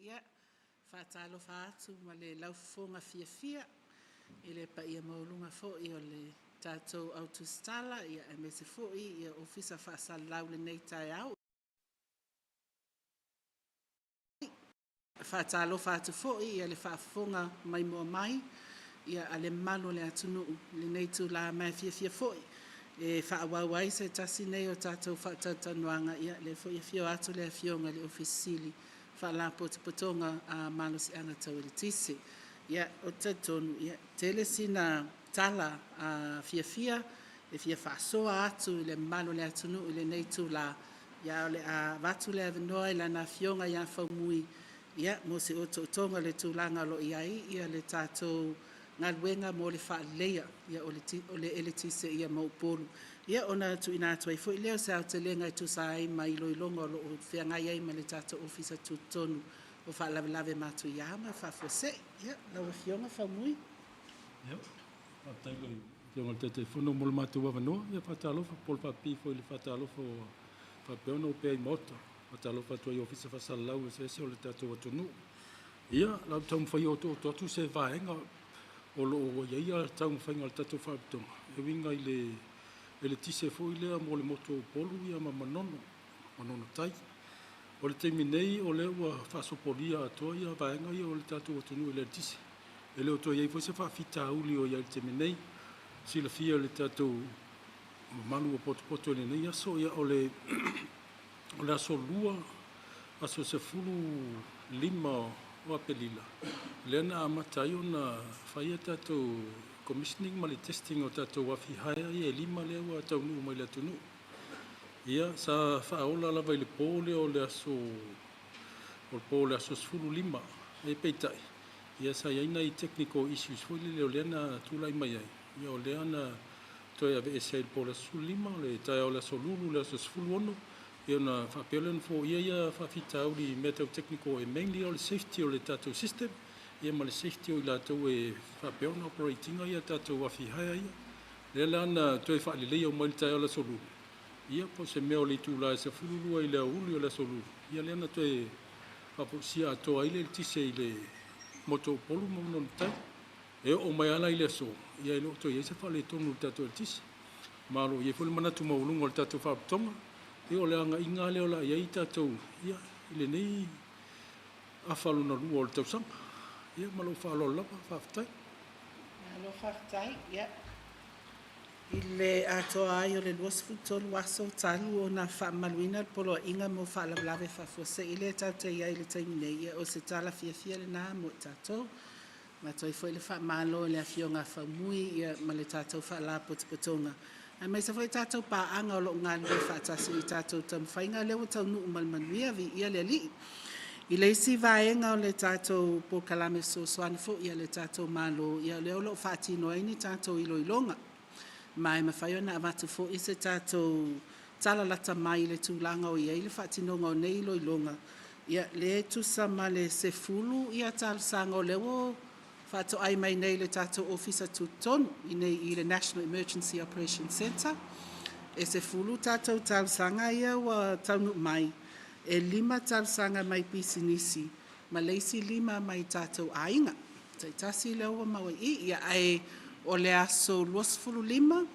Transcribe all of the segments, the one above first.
Ia, faatalofa atu ma le laufofoga fiafia i le paia maualuga foi o le tatou au tusitala, aemaise foi Ofisa Faasalalau i lenei taeao. E faatalofa atu foi i le faafofoga maimoa mai a le mamalu o le atunuu i lenei itula. Ma e fiafia foi e faaauau ai se tasi lenei o tatou faatalatalanoaga. Ia o lea foi e afio atu le Afioga i le Ofisa Sili o Faalapotopotoga Malosiaga Tau Eletise. Ia, ou te talitonu e tele sina tala fiafia e fia faasoa atu i le mamalu o le atunuu i lenei itula, ae o le a avatu le avanoa i lana Afioga ia Faumui mo se otootoga o le tulaga o lo o i ai le tatou galuega mo le faaleleia o le eletise mo Upolu, ona tuuina atu ai foi lea o se aotelega e tusa ai ma iloiloga o lo o feagai ai ma le tatou Ofisa Tutotonu o Faalavelave Matuia ma Faafuasei. Ia, lau Afioga Faumui. Ia, faafetai i lau Afioga i le Taitaifono mo le matou avanoa. Ia, faatalofa po o le faapipii foi i le faatalofa ua faapea ona opea i Maota. Faatalofa atu ai i Ofisa Faasalalau eseese o le tatou atunuu. Ia, o le a ou taumafai e otooto atu se vaega o lo o i ai taumafaiga a le tatou Faalapotopotoga e uiga i le eletise foi lea mo le motu o Upolu ma Manono, Manono Tai. O le taimi nei o lea ua faasopolia atoa ia vaega ia o le tatou atunuu i le eletise. E le o toe i ai foi se faafitauli o i ai i le taimi nei. Silafia e le tatou mamalu ua potopoto i lenei aso, ia o le aso Lua, aso 15 o Aperila, lea na amata ai ona fai a tatou commissioning ma le testing o tatou afi hire ia e 5 lea ua taunuu mai le atunuu. Ia, sa faaola lava i le po lea o le aso o le po o le aso 15, ae peitai, ia sa i ai nai technical issues foi lele o lea na tulai mai ai, ia o lea na toe aveese ai i le po o le aso 15, o le taeao o le aso Lulu le aso 16, ia ona faapea lea ona foia ia faafitauli i mea tau technical e mainly o le safety o le tatou system, ia ma le safety o i latou e faapea ona operate ina ia tatou afi hire ia. Lea la na toe faaleleia uma i le taeao o le aso Lulu, ia po o se mea o le itula e 12 i le aoauli o le aso Lulu, ia lea na toe faafoisia atoa ai le eletise i le motu o Upolu ma Manono Tai. E oo mai lava la i le aso, ia e le o toe i ai se faaletonu i le tatou eletise. Ma o lo o i ai foi le manatu maualuga o le tatou Faalapotopotoga, ia o le agaiga lava lea o le a i ai tatou ia i lenei afa lona lua o le tausaga. Ia ma lou faaaloalo lava, faafetai. Malo faafetai. Ia, i le atoa ai o le 23 aso talu ona faamamaluina le Poloaiga mo Faalavelave Faafuasei lea tatou te i ai i le taimi nei, ia o se tala fiafia lena mo i tatou. E avatu ai foi le faamalo i le Afioga ia Faumui ma le tatou Faalapotopotoga, aemaise foi tatou paaga o lo o galulue faatasi i tatou taumafaiga lea ua taunuu ma le manuia, viia le Alii. I le isi vaega o le tatou polokalame fesoasoani foi a le tatou Malo, ia o lea o lo o faatino ai ni tatou iloiloga, ma e mafai ona avatu foi se tatou tala lata mai i le tulaga o i ai le faatinoga o nei iloiloga. Ia, lea e tusa ma le 10 talosaga o lea ua faatoai mai nei i le tatou Ofisa Tutotonu i inei i le National Emergency Operation Centre. E 10 tatou talosaga ia ua taunuu mai, e 5 talosaga mai pisinisi ma le isi 5 mai tatou aiga taitasi lea ua maua i i. Ae o le aso 25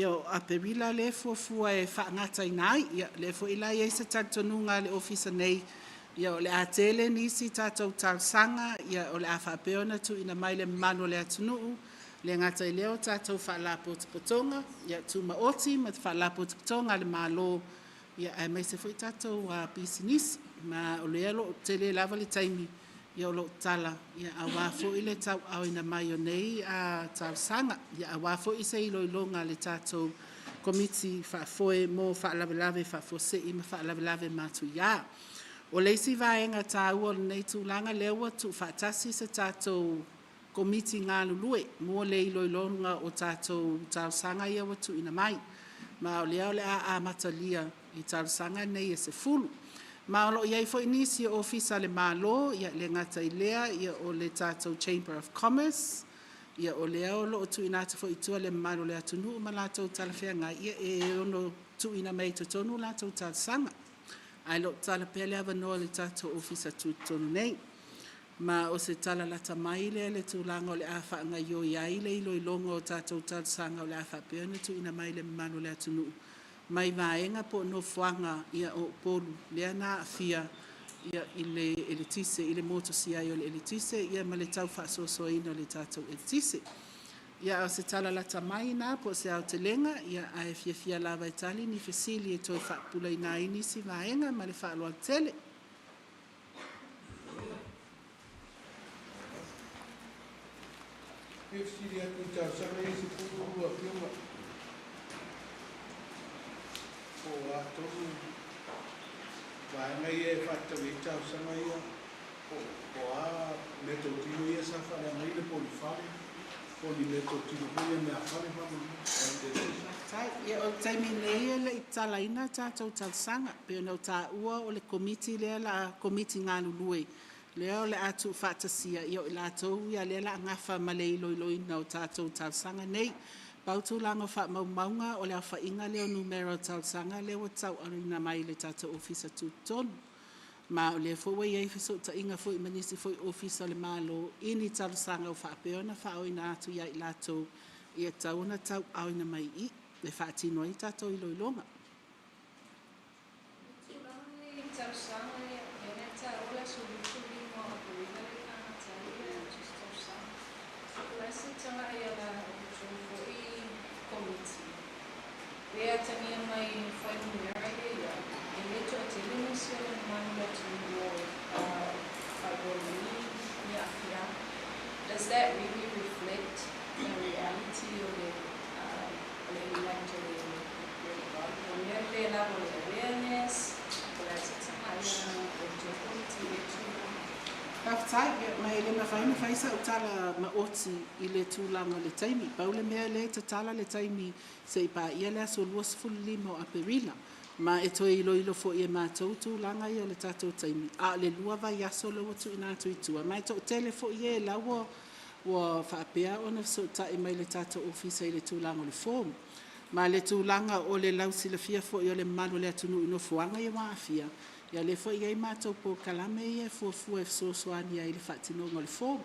o Aperila lea e fuafua e faagataina ai. Ia, o lea foi la e i ai se talitonuga a le Ofisa nei, o le a tele nisi tatou talosaga o le a faapea ona tuuina mai i le mamalu o le atunuu, e le gata i lea o tatou Faalapotopotoga Tumaoti ma Faalapotopotoga a le Malo, aemaise foi tatou pisinisi. Ma o lea o lo o tele lava le taimi o lo o tatala aua foi le tauaaoina mai o nei talosaga, aua foi se iloiloga a le tatou Komiti Faafoe mo Faalavelave Faafuasei ma Faalavelave Matuia. O le isi vaega taua o lenei tulaga, lea ua tuufaatasi se tatou Komiti galulue mo le iloiloga o tatou talosaga ia ua tuuina mai. Ma o lea o le a amatalia i talosaga nei e 10. Ma o lo o i ai foi nisi o Ofisa o le Malo, e le gata i lea o le tatou Chamber of Commerce, o lea o lo o tuuina atu foi i tua i le mamalu o le atunuu ma latou talafeagai e ono tuuina mai ai i totonu latou talosaga. Ae o lo o tatala pea le avanoa i le tatou Ofisa Tutotonu nei. Ma o se tala lata mai lea i le tulaga o le a faagaoioi ai le iloiloga o tatou talosaga o le a faapea ona tuuina mai i le mamalu o le atunuu mai vaega po o nofoaga o Upolu lea na aafia i le eletise, i le motusia ai o le eletise ma le tau faasoasoaina o le tatou eletise. Ia, a o se tala lata mai lena po o se aotelega, ae fiafia lava e tali ni fesili e toe faapupulaina ai nisi vaega. Ma le faaaloalo tele. Fia fesili atu i talosaga ia se 12 afioga po o a tonu vaega ia e faatatau i ai talosaga ia, po o a meatotino ia sa faaleagaina, po o ni fale, po o ni meatotino foi ia meafale faamolemole. Faafetai. Ia, o le taimi nei e le i tatalaina tatou talosaga. Pei ona ou taua o le Komiti lea la Komiti galulue lea o le a tuufaatasia, ia o i latou ia lea o le a nafa ma le iloiloina o tatou talosaga nei. Pau tulaga o faamaumauga, o le aofaiga lea o numera o talosaga lea ua tauaaoina mai e le tatou Ofisa Tutotonu. Ma o lea foi ua i ai fesootaiga foi ma nisi foi Ofisa o le Malo i ni talosaga ua faapea ona faaooina atu ia i latou, e tatau ona tauaaoina mai i i e faatino ai tatou iloiloga. Tulaga nei talosaga ia, lea taua le aso 25 o Aperila le faagata ai ia tausaga. O le se tagai a la outou foi komiti, le atagia mai fuainumera ia ia, e le toatele nisi o le mamalu o le atunuu o faaigoaina ni aafiaga. Does that really reflect the reality o le impact o le o mea le lava o le awareness, o le se tagai a outou komiti i le tulaga? Faafetai. Ma e le mafai ona fai sau tala maoti i le tulaga o le taimi. Pau le mea lea e tatala le taimi se i paia le aso 25 o Aperila. Ma e toe iloilo foi e matou tulaga ia o le tatou taimi, a o le 2 vaiaso lea ua tuuina atu i tua, ma e toatele foi e la ua faapea ona fesootai mai le tatou ofisa i le tulaga o le form. Ma le tulaga o le lausilafia foi o le mamalu o le atunuu i nofoaga ia ua aafia, ia lea foi e i ai matou polokalame ia e fuafua e fesoasoani ai i le faatinoga o le form.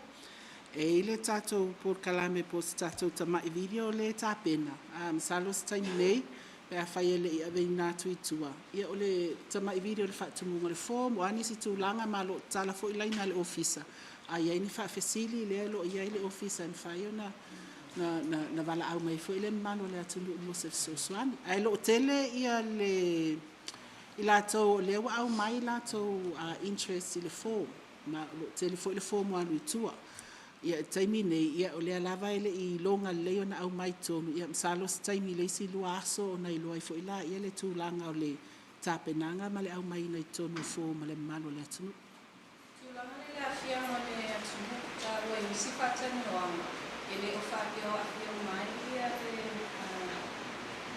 E i ai le tatou polokalame po o se tatou tamai video lea e tapena, masalo o se taimi nei pe afai e le i aveina atu i tua, ia o le tamai video o le faatumuga o le form, o a nisi tulaga ma o lo o tatala foi laina a le ofisa, a i ai ni faafesili lea o lo o i ai le ofisa e mafai ona na valaau mai foi le mamalu o le atunuu mo se fesoasoani. Ae o lo o tele le i latou o lea ua aumai latou interest i le form, ma o lo o tele foi le form ua alu i tua. Ia, i le taimi nei, ia, o lea lava e le i iloga lelei ona aumai i totonu, ia masalo o se taimi i le isi 2 aso ona iloa ai foi laia le tulaga o le tapenaga ma le aumaiina i totonu o form a le mamalu o le atunuu. Tulaga le aafiaga o le atunuu taua i nisi faatalanoaga, e le o faapea o aafia mai ia le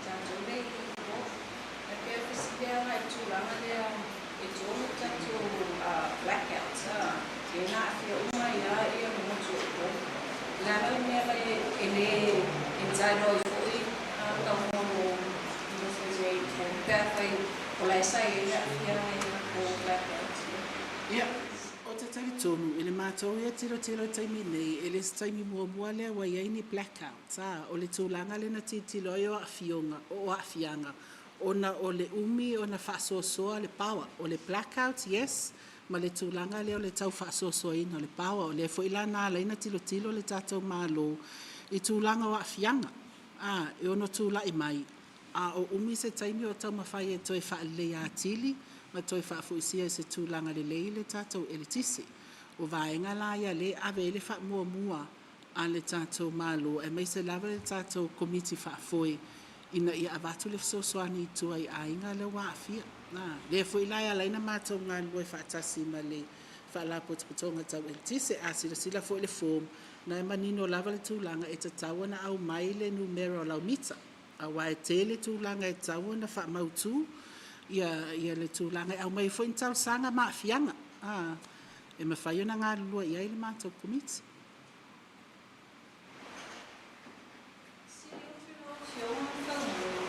tatou le i e pei o fesili i tulaga lea e tolu tatou blackouts e na aafia uma ia ia le motu o Upolu. Le ala le mea le e le entitle ai foi taumua mo nofo i pe afai o la e sa i ai le aafiaga i o blackouts. Ia, o te talitonu, i le matou ia tilotilo i taimi nei, e le se taimi muamua lea ua i ai ni blackouts. O le tulaga lea na tilotilo ai o aafioga, o aafiaga, ona o le umi ona faasoasoa le power. O le blackout, yes, ma le tulaga lea o le tau faasoasoaina o le power. O lea foi la na ala ai ona tilotilo le tatou Malo i tulaga o aafiaga. E ono tulai mai, a o umi se taimi o taumafai e toe faaleleia atili ma toe faafoisia i se tulaga lelei le tatou eletise. O vaega la ia lea e ave i ai le faamuamua a le tatou Malo, aemaise lava le tatou Komiti Faafoe ina ia avatu le fesoasoani i tua i aiga lea ua aafia. Lea foi la e ala ai ona matou galulue faatasi ma le Faalapotopotoga Tau Eletise. A silasila foi i le form, na e manino lava le tulaga e tatau ona aumai le numera o lau mita, aua e tele tulaga e tatau ona faamautu ia le tulaga e aumai foi ni talosaga ma aafiaga e mafai ona galulue i ai le matou Komiti. Sili atu lau Afioga Faumui,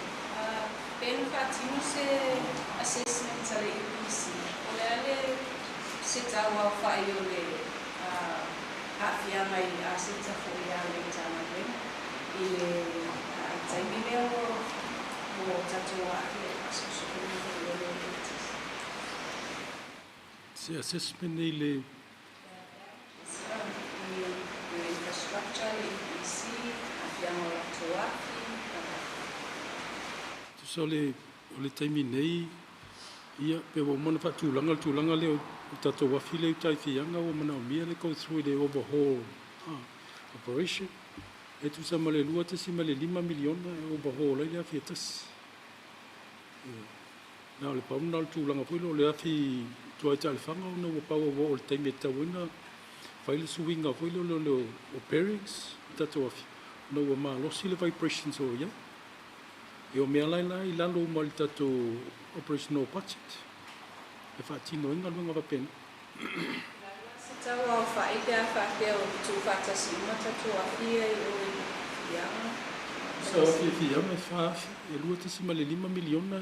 pe na faatino se assessment a le se tau aofa'i o le aafiaga i aseta fo'i a le Matagaluega i le taimi lea ua tatou aafia i le faasoosooina fo'i o le eletise? Se assessment nei le I le infrastructure, le EPC, aafiaga o latou afi. Tusa o le taimi nei, ia, pe ua uma ona faatulaga le tulaga lea o tatou afi lea i uta i Fiaga, ua manaomia le go through i le overhaul operation. E tusa ma le $2.5 miliona e overhaul ai le afi e tasi. Na o le pau lena o le tulaga foi lea o le afi tuai taalofaga, ona ua pau ua oo i le taimi e tatau ai ona fai le suiga foi lea o bearings o tatou afi, ona ua malosi le vibrations o i ai. E o mea la i lalo uma i le tatou operational budget e faatino ai galuega faapena. Se tau aofa'i pe a faapea o tuufaatasi uma tatou afi ia i o i Fiaga? Sa afi e Fiaga e fa afi, e $2.5 miliona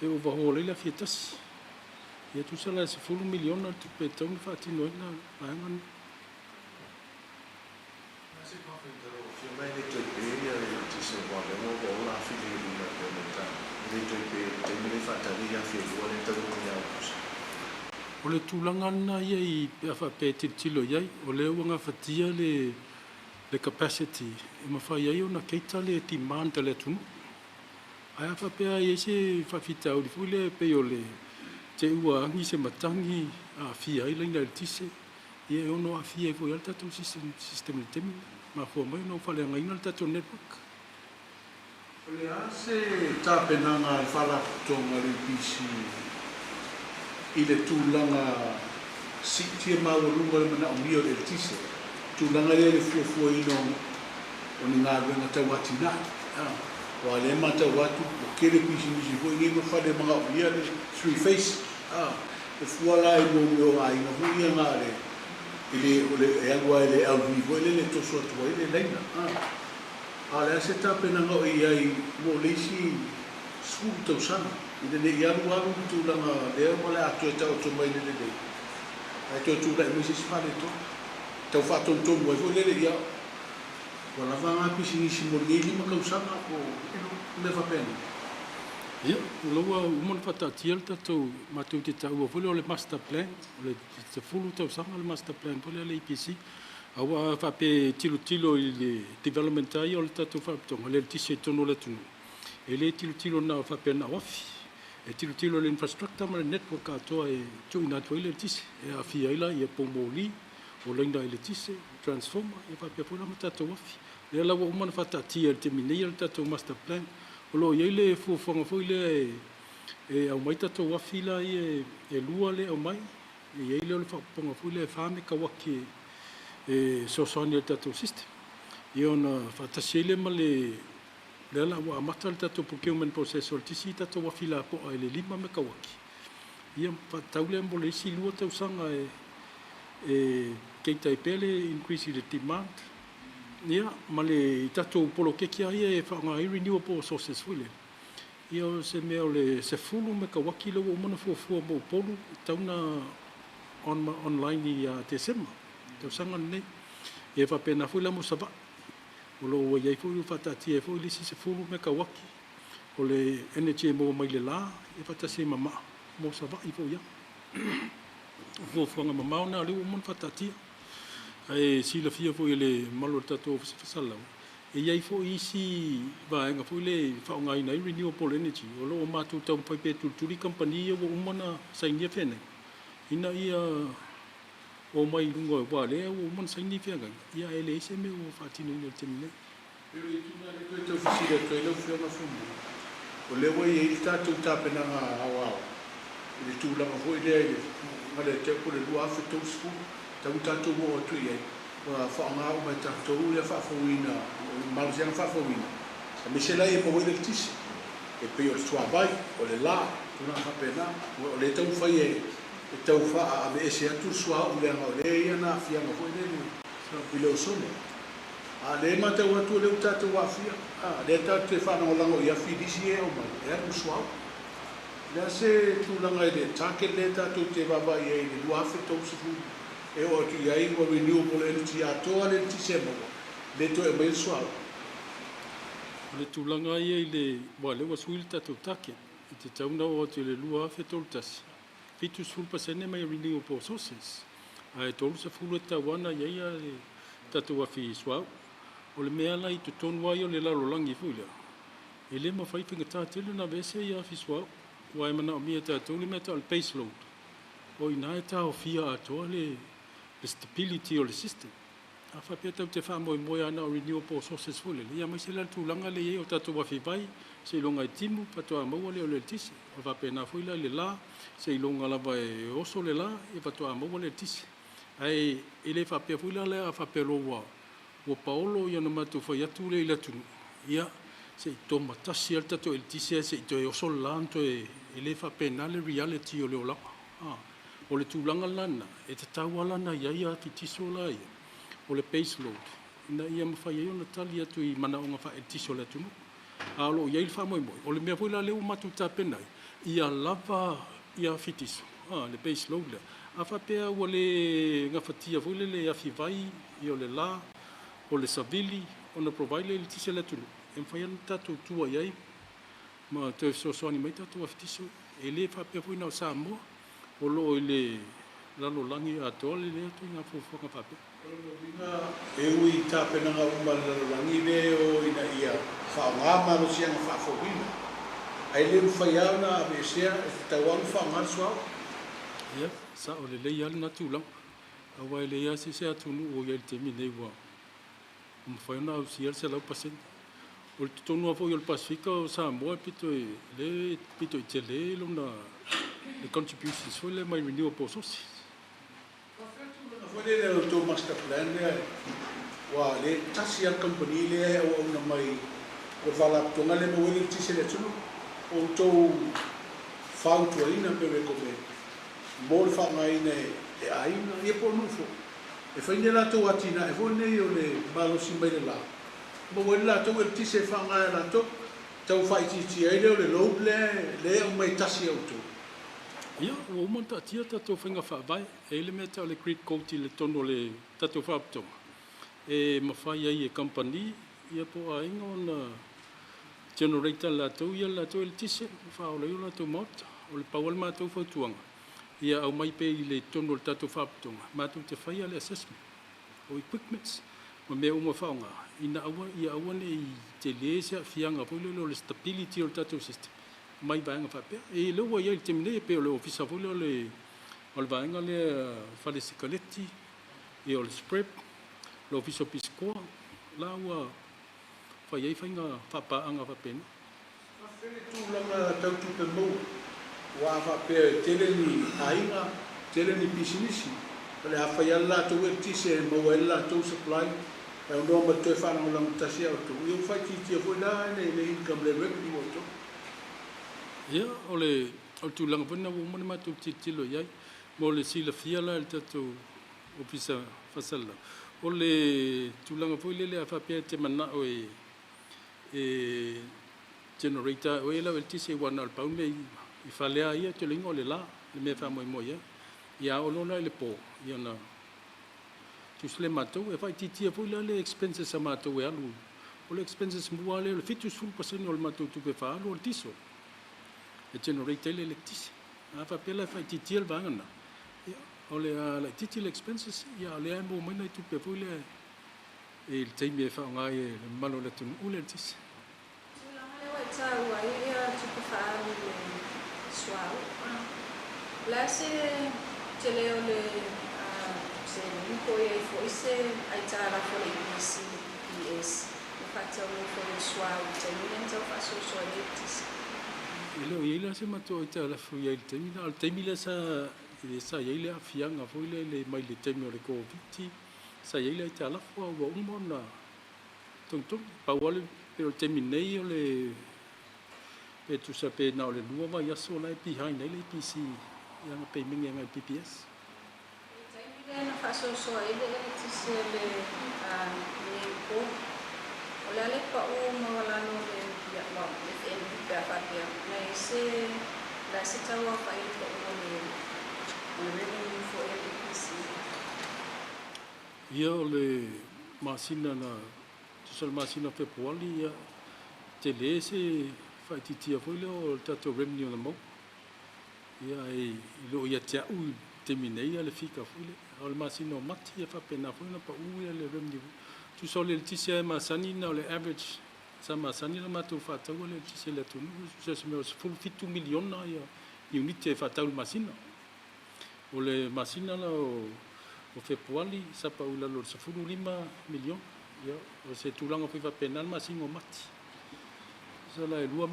e overhaul ai le afi e tasi. Ia, tusa la e $10 miliona le tupe e tatau ona faatino ai na vaega nei. Se fia mai le toe pe ia le eletise ua lea ua ola afi le luna pe o ta le toe pe le taimi le faatali afi e lua le taunuu ia Aokuso. O le tulaga lena ia i pe a faapea e tilotilo i ai, o lea ua gafatia le capacity e mafai ai ona cater le demand a le atunuu. Ae a faapea i ai se faafitauli foi lea pei o le te i ua agi se matagi aafia ai laina eletise, ia e ono aafia ai foi lava le tatou system i le taimi mafua mai ona ua faaleagaina le tatou network. O le a se tapenaga a le Faalapotopotoga a le EPC i le tulaga siitia maualuga o le manaomia o le eletise, tulaga lea i le fuafuaina o ni galuega tauatinae, aua o lea e matau atu ua tele pisinisi foi nei ma fale manaomia le three phase, e fua la i mea o aiga foi ia na le i le o le e alu lava i le LV foi lele e toso atu ai le laina. A o le a se tapenaga o i ai mo le isi 10 tausaga ina ne i alu alu le tulaga lea ua le atoa e taoto mai le lelei ae toe tulai mai se isi faaletonu tau faatonutonu ai foi lele, ia ua lava ga pisinisi mo lenei 5 tausaga po mea faapena? Ia, o la ua uma ona faataatia le tatou matou te taua foi lea o le master plan, o le 10 tausaga le master plan foi lea a le EPC. A ua faapea e tilotilo i le development ai o le tatou faalapotopotoga le eletise i totonu o le atunuu, e le tilotilo na o faapea na o afi. E tilotilo i le infrastructure ma le network atoa e tuuina atu ai le eletise. E aafia ai la ia poumoli, o laina eletise, transformer, ia faapea foi la ma tatou afi. Lea la ua uma ona faataatia i le taimi nei le tatou master plan. O lo o i ai le fuafuaga foi lea e aumai tatou afi la ia e lua le aumai. E i ai lea o le faaopoopoga foi lea e 4 mekauaki e fesoasoani i le tatou system. Ia ona faatasi ai lea ma le lea la ua amata le tatou procurement process o le tisi tatou afi lapoa i le 5 mekauaki. Ia faatatau lea mo le isi 2 tausaga e cater ai pea le increase i le demand. Ia, ma le tatou poloketi lava ia e faaaoga ai renewable sources foi lea. Ia o se mea o le 10 mekauaki lea ua uma ona fuafua mo Upolu e tatau ona online ia Tesema tausaga lenei. Ia faapena foi la mo Savaii. O lo o ua i ai foi ua faataatia ai foi le isi 10 mekauaki o le energy e maua mai le la e faatasi ai ma maa mo Savaii foi ia. O fuafuaga mamao na o lea ua uma ona faataatia. Ae silafia foi e le mamalu o le tatou Ofisa Faasalalau, e i ai foi isi vaega foi lea e faaaogaina ai renewable energy. O lo o matou taumafai pea e tulituli kamupani ia ua uma ona sainia feagaiga, ina ia omai i luga aua o lea ua uma ona saini feagaiga, ia ae leai se mea ua faatinoina i le taimi nei. E le tuna le toe tau fesili atu ai lau Afioga Fumu. O lea ua i ai le tatou tapenaga aoao i le tulaga foi lea i le ma le te po le 2030 tau tatou oo atu i ai ua faaaoga uma e tatou le faafouina o le malosiaga faafouina aemaise la ia maua ai le eletise e pei o le suavai, o le la, tulaga faapena. O lea taumafai e tau faaveese atu le suauu leaga o lea e i ai ana aafiaga foi lele i le osone. A o lea e matau atu o lea ua tatou aafia, lea tatou te faalagolago i afi lisi ia e aumai e alu i le suauu. Le a se tulaga i le target lea tatou te vaavaai ai i le 2030 e oo atu i ai ua renewable energy atoa le eletise e maua, le toe aumaia le suauu? O le tulaga ia i le, aua o lea ua sui le tatou target, e tatau ona oo atu i le 2031, 70% mai renewable sources, ae 30 e tatau lava ona i ai le tatou afi suauu. O le mea la i totonu lava ia o le lalolagi foi lea, e le mafai, faigata tele ona aveese ia afi suauu, aua e manaomia e tatou le mea e tau o le base load, o i ina e taofia atoa le stability o le system. A faapea tatou te faamoemoe lava na o renewable sources foi lele, ia aemaise la le tulaga lea e i ai o tatou afi vai, seiloga e timu faatoa maua lea o le eletise. O faapena foi la i le la, seiloga lava e oso le la, ia faatoa maua le eletise. Ae e le faapea foi la lea a faapea loa ua paolo ia ona matou fai atu lea i le atunuu, ia se i tomatasi lava le tatou eletise ae se i toe oso le la ona toe. E le faapena le reality o le olaga. O le tulaga la lena, e tatau lava la ona i ai afi tiso la ia, o le base load, ina ia mafai ai ona tali atu i manaoga faaeletise o le atunuu. A o lo o i ai le faamoemoe, o le mea foi la lea ua matou tapena ai, ia lava ia afi tiso, le base load lea. A faapea ua le gafatia foi lele e afi vai, ia o le la, o le savili, ona provide lea eletise a le atunuu, e mafai ona tatou tua i ai ma toe fesoasoani mai tatou afi tiso. E le faapea foi na o Samoa, o lo o i le lalolagi atoa lelei atu i ngā fuafuaga faapea. O lona uiga, e ui i tapenaga uma a le lalolagi lea e o ina ia faaaoga malosiaga faafouina, ae le mafai lava ona aveesea, e tatau lava ona faaaoga le suauu. Ia, sao lelei lava lena tulaga, aua e leai lava se isi atunuu o i ai i le taimi nei ua mafai ona ausia le 100%. O le totonu lava foi o le Pasefika o Samoa e pito i le pito i tele lona le contributions foi lea mai renewable sources. Faafefea tulaga foi lea i le tou master plan lea ua le tasi lava le kamupani lea e auauna mai o le faalapotopotoga lea e maua ai le eletise i le atunuu. O outou fautuaina pe recommend mo le faaaogaina e aiga ia po o nuu foi e fai ni a latou atinae foi nei o le malosi mai le la, maua ai le latou eletise e faaaoga e latou, tau faaitiitia ai lea o le load lea e aumai tasi e outou. Ia, ua uma ona taatia tatou faiga faavae. E i ai le mea e tau o le grid code i le totonu o le tatou faalapotopotoga, e mafai ai e kamupani ia po o aiga ona generate e latou ia le latou eletise ma faaola ai o latou maota. O le pau lava le matou fautuaga, ia aumai pea i le totonu o le tatou faalapotopotoga, matou te faia le assessment o equipments ma mea uma faaaoga, ina aua, ia aua ne i tele se aafiaga foi lele o le stability o le tatou system mai vaega faapea. E lea ua i ai i le taimi nei, e pei o le ofisa foi lea o le vaega lea fale sikaleti, ia o le SPREP, le ofisa o Pisikoa, la ua fai ai faiga faapaaga faapena. Faafefea le tulaga tau tupe maua? Aua a faapea e tele ni aiga, tele ni pisinisi, o le a fai lava le latou eletise e maua ai le latou supply, e aunoa ma le toe faalagolago tasi ia outou, ia ua faaitiitia foi la le income, le revenue a outou. Ia, o le tulaga foi lena ua uma ona matou tilotilo i ai, mo le silafia la e le tatou ofisa faasalalau, o le tulaga foi lele a faapea e te manao e generate oe lau eletise, aua na o le pau le mea i fale lava ia, te loiga o le la, le mea e faamoemoe i ai. Ia a oo loa la i le po, ia ona tusi lea matou, e faaitiitia foi la le expenses a matou e alu. O le expenses mua lea, o le 70% o le matou tupe faaalu o le diesel e generate ai le eletise. A faapea la e faaitiitia le vaega lena, ia, o le a laitiiti le expenses, ia a o lea e maua mai nai tupe foi lea i le taimi e faaaoga ai e le mamalu o le atunuu le eletise. Tulaga lea ua e taua ai ia tupe faaalu i le suauu. O le a se tele o le seleni po o i ai foi se aitalafu a le EPC i le PPS e faatatau ai foi i le suauu i le taimi lea na tau faasoasoa ai le eletise? E le o i ai la se matou aitalafu i ai i le taimi lena. O le taimi lea sa i ai le aafiaga foi lele mai le taimi o le Koviti, sa i ai le aitalafu, a ua uma ona togitogi. Pau lava le pei o le taimi nei o le pe tusa pe na o le 2 vaiaso la e behind ai le EPC i ana payment agai i le PPS. I le taimi lea na faasoasoa ai le eletise a le NEUCO, o le a le pau maualalo o le FNU pe a faapea na i ai se O le a se tau aofai o le pau o le o le revenue foi a le EPC? Ia o le masina na tusa o le masina o Fepuali, ia tele se faaitiitia foi lea o le tatou revenue na maua. Ia e le o ia te au i le taimi nei le fika foi lea. A o le masina o Mati ia faapena foi ona pau le revenue. Tusa o le eletise lava e masani na o le average sa masani ona matou faataua le eletise i le atunuu, tusa o se mea o le $17 miliona iunite e faatau i le masina. O le masina la o Fepuari sa pau i lalo o le $15 miliona. Ia, o se tulaga foi faapena le masina o Mati. Tusa la e $2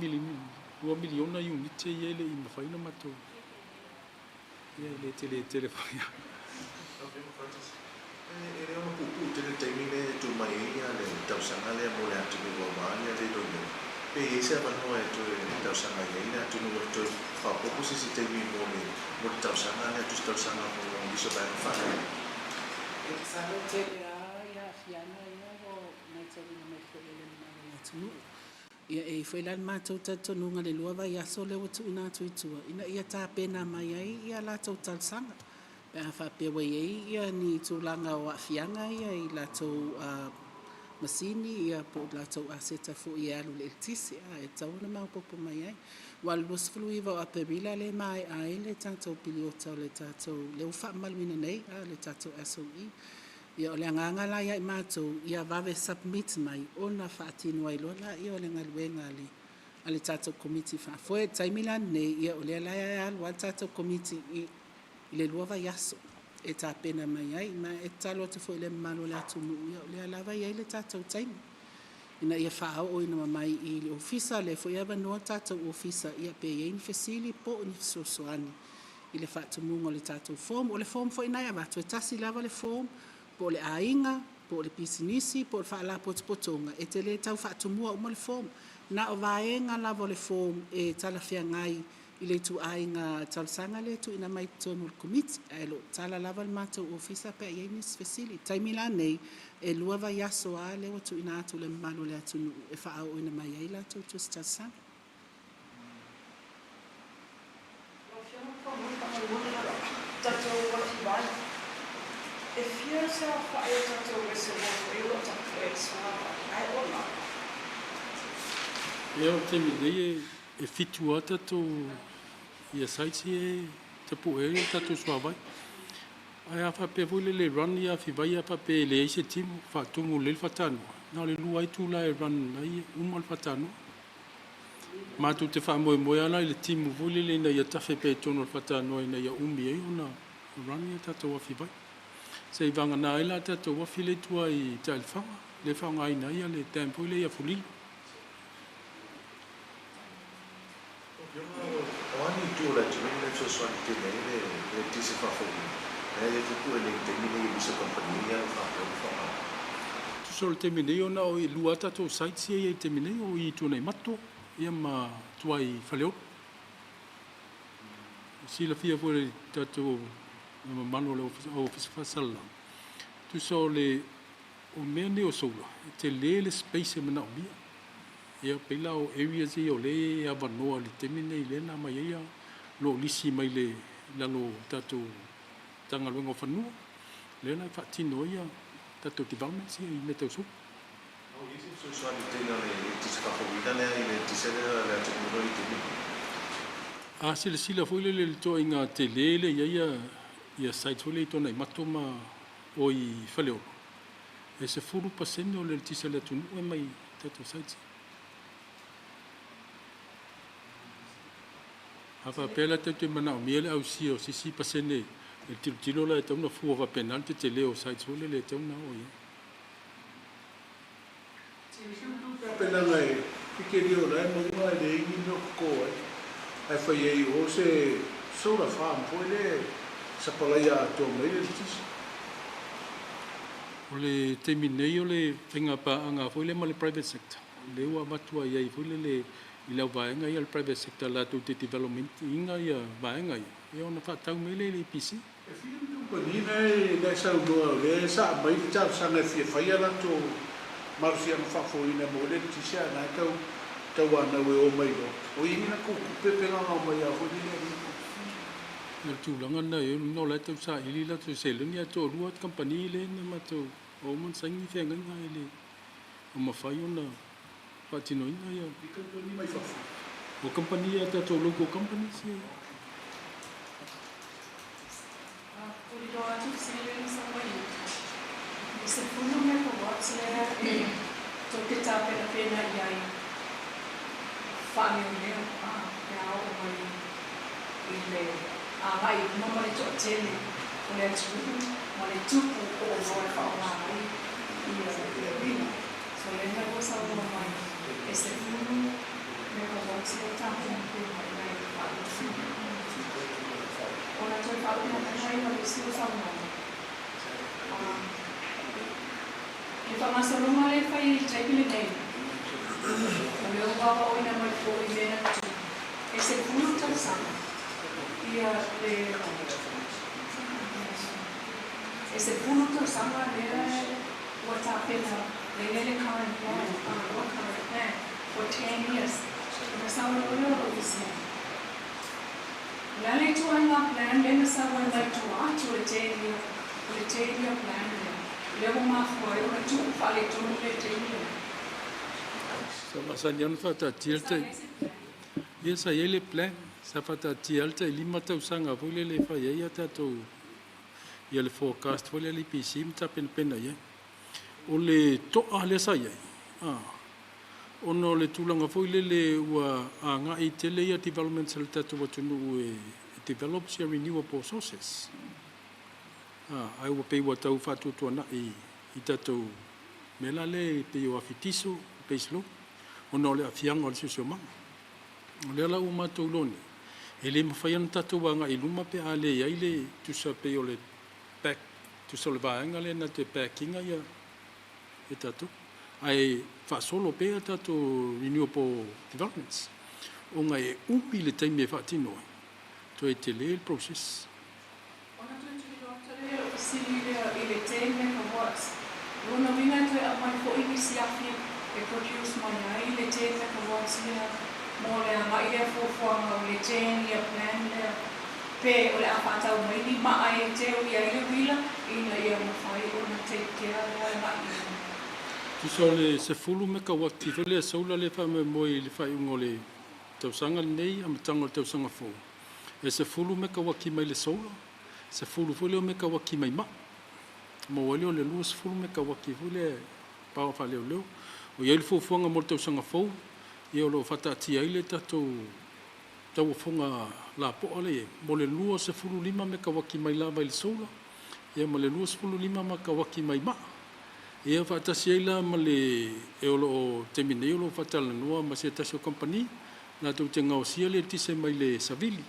miliona iunite ia e le i mafai ona matou, ia e le tele tele foi. Lau Afioga Francis, e le ono puupuu tele le taimi lea e tuu mai ai le tausaga lea mo le atunuu aua le iloiloga. Pe i ai se avanoa e toe tausaga i ai le atunuu e toe faaopoopo se isi taimi mo le tausaga lea, tusi tausaga mo nisi o vaega faalelei. E masalo tele lava ia aafiaga ia ua matauina mai foi e le mamalu o le atunuu. Ia e i ai foi la le matou talitonuga i le 2 vaiaso lea ua tuuina atu i tua ina ia tapena mai ai ia latou talosaga pe a faapea ua i ai ni tulaga o aafiaga ia i latou masini po o latou aseta foi e alu i le eletise, e tatau ona maopoopo mai ai. Aua o le 29 o Aperila lea e maea ai le tatou piliota o le tatou, lea ua faamamaluina nei le tatou SOE. Ia o le agaga la ia i matou, ia vave submit mai ona faatino ai loa lea o le galuega a le tatou Komiti Faafoe. O le taimi la lenei, ia o lea la e alu lava le tatou Komiti i le 2 vaiaso e tapena mai ai. Ma e tatalo atu foi i le mamalu o le atunuu, ia o lea lava e i ai le tatou taimi ina ia faaooina mai i le Ofisa, o lea foi e avanoa le tatou Ofisa pe i ai ni fesili po o ni fesoasoani i le faatumuga o le tatou form. O le form foi lena e avatu, e tasi lava le form, po o le aiga, po o le pisinisi, po o le faalapotopotoga, e te le tau faatumua uma le form. Na o vaega lava o le form e talafeagai i le ituaiga talosaga lea e tuuina mai totonu o le Komiti, ae o lo o tatala lava le matou Ofisa pe a i ai nisi fesili. O le taimi la lenei, e 2 vaiaso lava lea ua tuuina atu i le mamalu o le atunuu e faaooina mai ai latou tusi talosaga. Lau Afioga i le Fofoga Fetalai, tatou afi vai, e fia se aofai o tatou reservoir foi o lo o tapu'e ai le suavai, ae ola? Ia, o le taimi nei e 7 lava tatou ia sites ia e tapue ai le tatou suavai. Ae a faapea foi lele e run ia afi vai a faapea e leai se timu, faatumu lelei le faatanoa, na o le 2 itula e run ai uma le faatanoa. Matou te faamoemoe lava la i le timu foi lele ina ia tafe pea i totonu o le faatanoa ina ia umi ai ona run ia tatou afi vai. Se i vagana ai la tatou afi lea i tua i Taelefaga, lea e faaaogaina ai le dam foi lea i Afulilo. Lau Afioga, o a ni itu o le atunuu lea e fesoasoani tele ai le eletise faafouina, lea e tapue nei i le taimi lenei i nisi o kamupani ia o lo o faapea ona faaaoga? Tusa o le taimi nei ona o i 2 tatou sites ia e i ai i le taimi nei, o i i Tuanaimato ia ma tua i Faleolo. Silafia foi e le tatou mamalu o le Ofisa Faasalalau, tusa o le o mea nei o solar, e tele le space e manaomia. Ia pei la o areas ia o lea e avanoa i le taimi nei lea na aumai ai lo o lisi mai le lalo o tatou Matagaluega o Fanua, lea la e faatino ai tatou developments ia i mea tau solar. O i ai se fesoasoani tele o le eletise faafouina lea i le eletise lea o le atunuu o lo o i ai i le taimi lenei? A silasila foi lele i le ituaiga tele lea e i ai ia sites foi lea i Tuanaimato ma o i Faleolo, e 10% o le eletise a le atunuu e mai i tatou sites ia. A faapea la tatou te manaomia le ausia o se isi pasene e tilotilo la e tatau ona fua faapena le tetele o sites foi lele e tatau ona oo i ai. Tapenaga e fikelia o la e maua e leai ni mea o toto ai, ae fai ai i o se solar farm foi lea e sapalaia atoa mai le eletise. O le taimi nei o le faiga paaga foi lea ma le private sector, lea ua avatu ai ai foi lele i le au vaega ia a le private sector latou te development ina ia vaega ia, ia ona faatau mai lea i le EPC. E fia ni kamupani na e saunoa o lea sa aumai le talosaga e fia fai a latou malosiaga faafouina mo le eletise, a o na e tau tauanau e o mai loa, o i ai ni latou tupe pe gaogao mai lava foi lele e le O le tulaga lena e i ai, o lona uiga o la e tau saili latou seleni ae toalua atu kamupani lea na matou ua uma ona saini feagaiga ae le o mafai ona faatinoina ia. Ni kamupani mai fafo. O kamupani a tatou local companies ia. Tuliloa atu le fesili lea sa mai i se 10 megawatts lea e tou te tapenapena i ai faaleoleo pe a oo mai i le agai i luma ma le toatele o le atunuu ma le tupu o oloa e faaaoga ai ia le uila. So lea na ua saunoa mai e 10 megawatts lea tapenapena i ai faaleoleo. Ona toe faapenapena ai ma le isi o saunoaga. Le faagasologa lea e fai i le taimi lenei, o lea ua aoaoina mai foi i mea na tutupu, e 10 tausaga ia le e 10 tausaga lea ua tapena lea le current plan, our current plan for 10 years. Ona saunoa lea o lou fesili, O le a le ituaiga plan lea na sau ai mai tua atu o le 10 year, o le 10 year plan lea, lea ua mafua ai ona tuu faaletonu le taimi lenei? Sa masani lava ona faataatia le Sa tai i ai se plan? Ia sa i ai le plan, sa faataatia lava le tai 5 tausaga foi lele e fai ai a tatou ia le forecast foi lea a le EPC ma tapenapena i ai. O le to'a lea sa i ai, ona o le tulaga foi lele ua agai tele ia developments a le tatou atunuu e develop sia renewable sources. Ae ua pei ua tau faatuatuanai i tatou mea la lea e pei o afi kiso, base load, ona o le aafiaga o le siosiomaga. O lea la ua matou iloa nei, e le mafai ona tatou agai i luma pe a le i ai le tusa pei o le back, tusa o le vaega lea na te back ina ia tatou. Ae faasolo pea tatou renewable developments, ona e umi le taimi e faatino ai, toe tele le process. Ona toe tuliloa atu lea o lau fesili lea i le 10 megawatts. Lona uiga e toe aumai foi nisi afi e produce mai ai le 10 megawatts lea mo le agai lea fuafuaga o le 10 year plan lea, pe o le a faatau mai ni maa e teu i ai le uila ina ia mafai ona take care mo le agai i luma? Tusa o le 10 mekawati foi lea solar lea e faamoemoe i le faaiuga o le tausaga lenei, amataga o le tausaga fou, e 10 mekawati mai le solar, 10 foi lea o mekawati mai maa. Maua ai lea o le 20 mekawati foi lea power faaleoleo. O i ai le fuafuaga mo le tausaga fou, ia o lo o faataatia ai le tatou tauofoga lapoa lea e i ai, mo le 25 mekawati mai lava i le solar, ia ma le 25 mekawati mai maa. Ia faatasi ai la ma le e o lo o taimi nei o lo o faatalanoa ma se tasi o kamupani latou te gaosia le eletise mai le savili,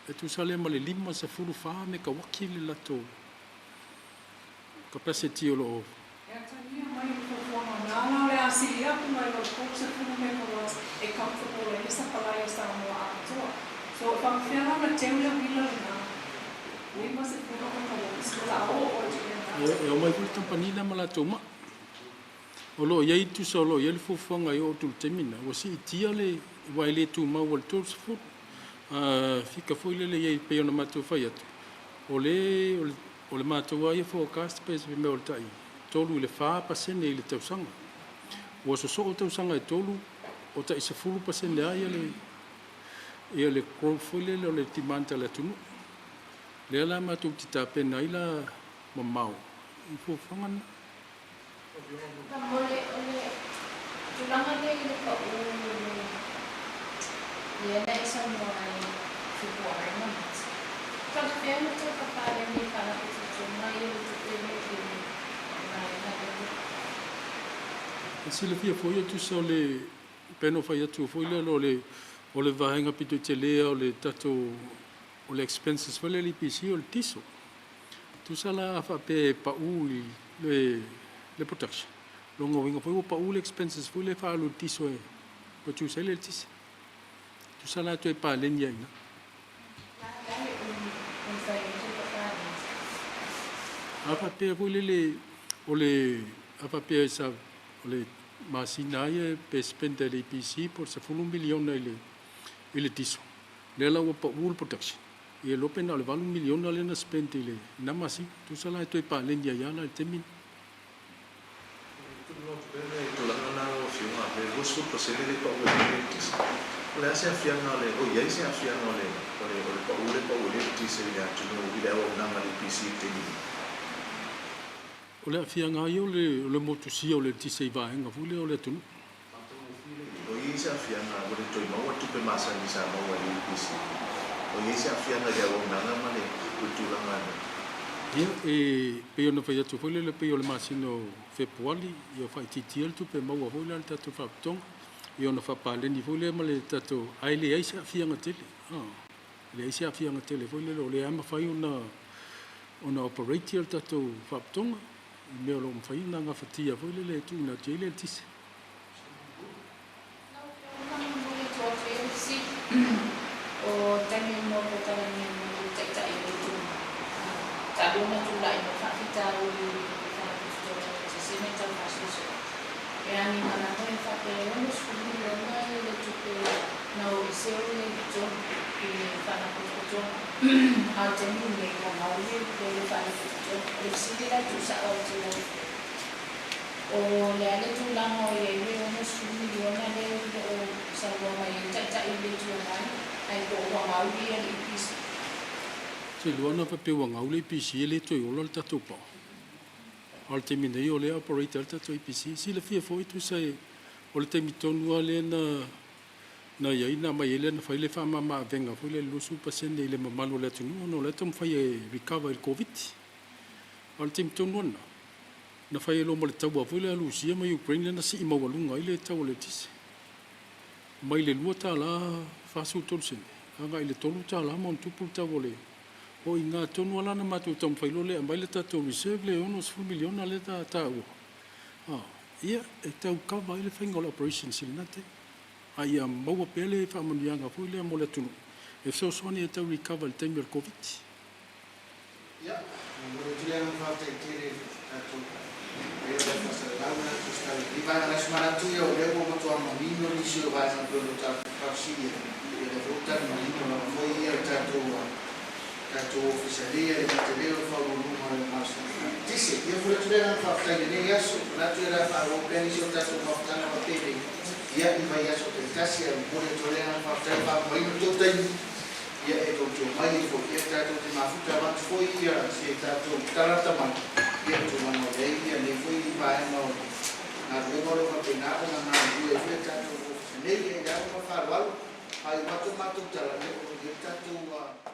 e tusa lea ma le 54 mekawati le latou capacity o lo o. E atagia mai le fuafuaga na ala o le a sili atu nai lo le 30 megawatts e comfortable ai le sapalai a Samoa atoa. So e faapefea la ona teu le uila lena 50 megawatts o le a oo atu i lena taimi. E omai foi le kamupani lea ma latou maa. O lo o i ai tusa o lo o i ai le fuafuaga e oo atu i le taimi lena, ua siitia le, aua e le tumau i le 30. A fika foi lele i ai pei ona matou fai atu, o le o le matou lava ia forecast pe se mea o le tai 3 i le 4% i le tausaga. Ua sosoo tausaga e 3, o tai 10% lava ia le growth foi lele o le demand a le atunuu. Lea la matou te tapena ai la mamao i fuafuaga na. Faamolemole, o le tulaga lea i le pau lea na e saunoa ai Fepuari ma Mati. Faapefea ona toe papaleni e Faalapotopotoga ia le tupe lea i le vaega lea? E silafia foi e tusa o le pei ona fai atu foi lea o le vaega pito i tele o le tatou o le expenses foi lea le EPC o le diesel. Tusa la a faapea e pau i le production, lona uiga foi ua pau le expenses foi lea e faaalu i le diesel e produce ai le eletise. Tusa la toe paleni ai i ina. La le umi e mafai ai ona toe papaleni? A faapea foi lele o le a faapea sa o le masina ai pe spend e le EPC po o le $10 miliona i le diesel. Lea la ua pa'u le production. Ia iloa pe na o le $8 miliona lea na spend i lena masina. Tusa la e toe paleni ai lava la i le taimi lena. Tuuina atu pea le tulaga lena lau Afioga, le 20% lea e pau ai nei le eletise. O le a se aafiaga o le, o i ai se aafiaga o le, o le, o le pau lea e pau ai le eletise i le atunuu i le auaunaga a le EPC i le taimi nei? O le aafiaga lava ia o le motusia o le eletise i vaega foi lea o le atunuu. O i ai se aafiaga ua le toe maua tupe masani sa maua e le EPC? O i ai se aafiaga i le auaunaga ma le tulaga lea? Ia, e pei ona fai atu foi lele, pei o le masina o Fepuali, ia faaitiitia le tupe maua foi lea a le tatou Faalapotopotoga, ia ona faapaleni foi lea ma le tatou, ae leai se aafiaga tele. E leai se aafiaga tele foi lele, o lea lava e mafai ona operate le tatou Faalapotopotoga i mea o lo o mafai ona gafatia foi lele e tuuina atu i ai le eletise. Lau Afioga faamolemole e tuu atu i ai le fesili o taimi mo polokalame mo le Taitai o le Itu talu ona tulai mai faafitauli i le Faalapotopotoga o Eletise ma i tau faasoasoa. E agiga lava e faapea e 60 miliona le tupe na o ese o i ai i totonu i le Faalapotopotoga a o le taimi lenei ua gauli le Faalapotopotoga. O le fesili la e tuusao atu i lau Afioga, O le a le tulaga o i ai le 60 miliona lea o lo o saunoa mai ai le Taitai o le Itu Agai, ae po o ua gauli le EPC? Seiloga ana faapea ua gau le EPC e le toe ola le tatou power. A o le taimi nei o lea e operate lava le tatou EPC. Silafia foi tusa o le taimi tonu lava lea na i ai na aumai ai lea na fai le faamama-avega foi lea i le 20% i le mamalu o le atunuu ona o la e taumafai e recover i le Koviti. A o le taimi tonu lava lena, na fai ai loa ma le taua foi lea a Lusia ma Ukraine lea na sii maualuga ai le tau o le eletise mai le $2.43 agai i le $3 ma ona tupu le tau o le o i ina tonu lava la na matou taumafai loa lea e aumai le tatou reserve lea e $60 miliona lea na taua ia e tau cover ai le faiga o le operations i lena taimi a ia maua pea le faamanuiaga foi lea mo le atunuu e fesoasoani e tau recover i le taimi o le Koviti. Ia, e momoli atu le agaga faafetai tele i le tatou paia o le Faasalalau ma le Tusitala i lenei vaega. Nai se manatu ia o lea ua matua manino nisi o vaega e pei ona tatou faafesili ai, ia o lea foi ua tali manino lava foi ia le tatou tatou Ofisa nei e le gata i lea o le Faauluuluga o le Malosi Eletise. Ia, e momoli atu le agaga faafetai i lenei aso. Manatu o le a faaauau pea nisi o tatou mafutaga faapenei ia i vaiaso taitasi ae momoli atu ai le agaga faafetai i le faamoemoeina o le tou taimi. Ia e tou te omai ai foi, ia tatou te mafuta avatu foi ia se tatou tala lata mai, ia i tulaga o i ai ia nei foi vaega o le galuega o lo o faapena ona galulue ai foi le tatou Ofisa nei. Ia i le ava ma le faaaloalo, faaiu atu le matou tala, ia o lo o i ai le tatou.